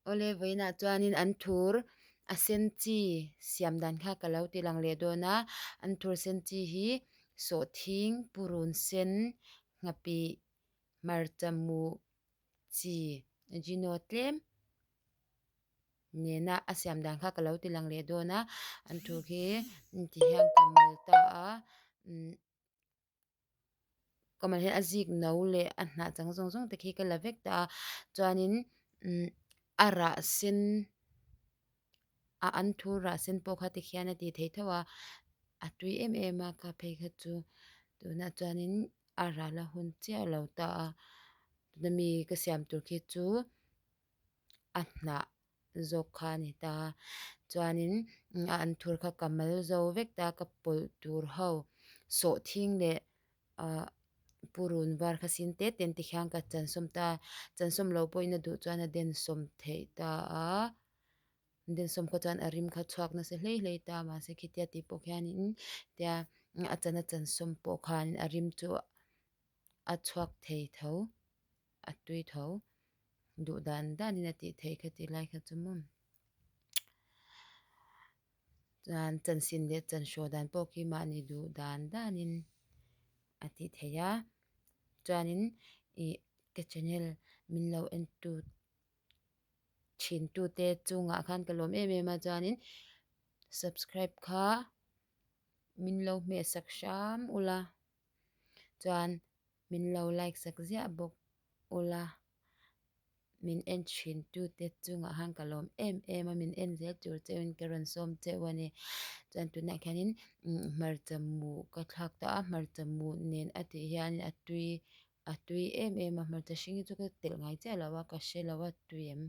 Awle vawiinah chuanin an thur a sen chi siam dan kha ka lo ti lang leh dawn a an thur sen chi hi sawhthing purun sen nghapih hmarcha muh chi gino tlem nena a siam dan kha ka lo ti lang leh dawn a an thur khi ti hian ka mal ta a umm. Ka mal hian a zik no leh a hnah chang zawng zawng te khi ka la vek ta a chuanin umm a rah sen a an thur rah sen pawh kha tikhian a ti thei tho a a tui em em a ka phei kha chu tunah chuanin a rah la hun chiah lo ta a tuna mi ka siam tur khi chu a hnah zawk kha a ni ta a chuanin a an thur kha ka mal zo vek ta a ka pawlh tur ho sawhthing leh ahh purun var kha sin te te an ti khian ka chansawm ta a chansawm loh pawhin a duh chuan a densawm theih ta a densawm kha chuan a rim kha chhuak nasa hlei hlei ta a mahse khitia tih pawh khianin tia a chan a chansawm pawh khan a rim chu a chhuak thei tho. a tui tho duh dan danin a tih theih kha tih lai kha chu maw chuan chansin leh chanhraw dan pawh khi mahni duh dan danin a tih theih a chuanin ih ka channel min lo en tu thin tute chungah khan ka lawm em em a chuanin subscribe kha min lo hmeh sak hram ula chuan. Min lo like sak ziah bawk ula, min en thin tute chungah khan ka lawm em em a, min en zel tur cheuhin ka rawn sawm cheu a ni. Chuan tunah khianin hmarcha mu ka thlak ta a, hmarcha mu nen a tih hian a tui a tui em em a, hmarcha hring hi chu ka telh ngai chiah lo a, ka hre lo a tui em,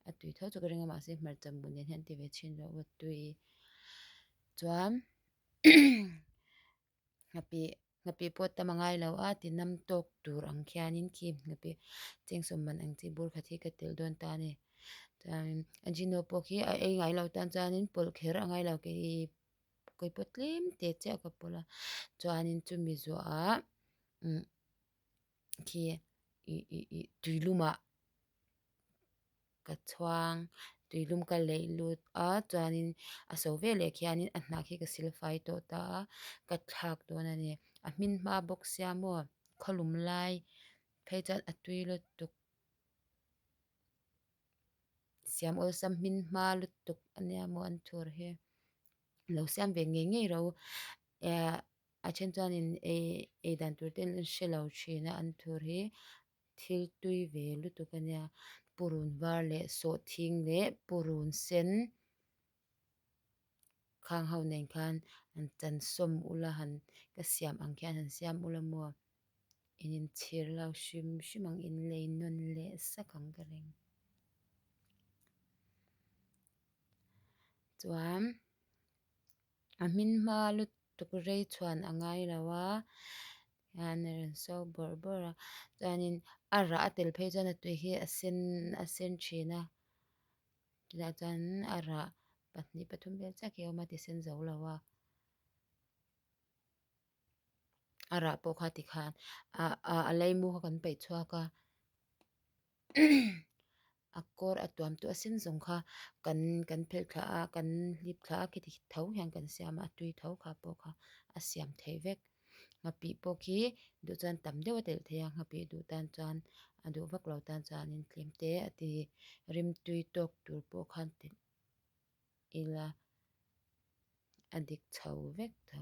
a tui tho chu ka ring a mahse hmarcha mu nen hian ti ve chhin rawh u a tui. Chuan nghapih Nghapih pawh tam a ngai lo a, ti nam tawk tur ang khianin khi nghapih chengsawm man ang chi bur khat hi ka telh dawn ta a ni. Chuanin a Gino pawh khi a ei ngai lo tan chuanin pawlh kher a ngai lo kei kawi pawh tlem te chiah ka pawlh a. Chuanin chumi zuahah umm khi ih ih ih tuilumah ka chhuang tuilum ka leih lut a chuanin a so veleh khianin a hnah khi ka sil fai tawh ta a ka thlak dawn a ni a hmin hma bawk sia maw khawlum lai phei chuan a tui lutuk siam awlsam hmin hma lutuk a nia maw an thur hi lo siam ve ngei ngei ro eh a then chuanin ei ei dan tur te an hre lo thin a an thur hi. Thil tui ve lutuk a nia purun var leh sawhthing leh purun sen khang ho nen khan han chan sawm ula han ka siam ang khian han siam ula maw in inchhir lo hrim hrim ang in lei nawn leh sak ang ka ring chuan. A hmin hma lutuk rei chhuan a ngai lo a hian a rawn so bawrh bawrh a chuanin a rah a tel phei chuan a tui hi a sen a sen thin a tunah chuan a rah pahnih pathum vel chiah khi a awm a ti sen zo lo a a rah pawh kha tikhan ah ah a lei mu kha kan paih chhuak a. A kawr a tuam tawh asin zawng kha kan kan phelh thla a kan hlip thla a khiti tho hian kan siam a a tui tho kha pawh kha a siam theih vek nghapih pawh khi duh chuan tam deuh a telh theih a nghapih duh tan chuan a duh vak lo tan chuanin tlem te a ti rimtui tawk tur pawh khan telh ila a dik chho vek tho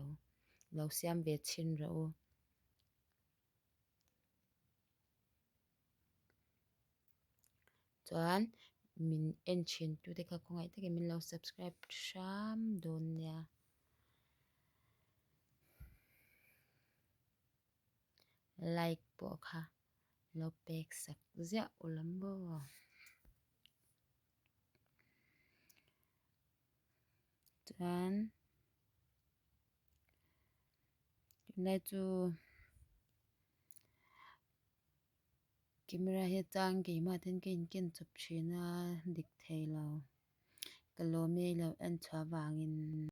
lo siam ve chhin rawh u. Chuan min en thin tute kha khawngaih takin min lo subscribe hram dawn nia. Like pawh kha lo pek sak ziah ula maw. Chuan tunlai chu camera hi a chang keimah ten ka inken chawp thin a dik thei lo ka lawm e ilo en chhuah avangin.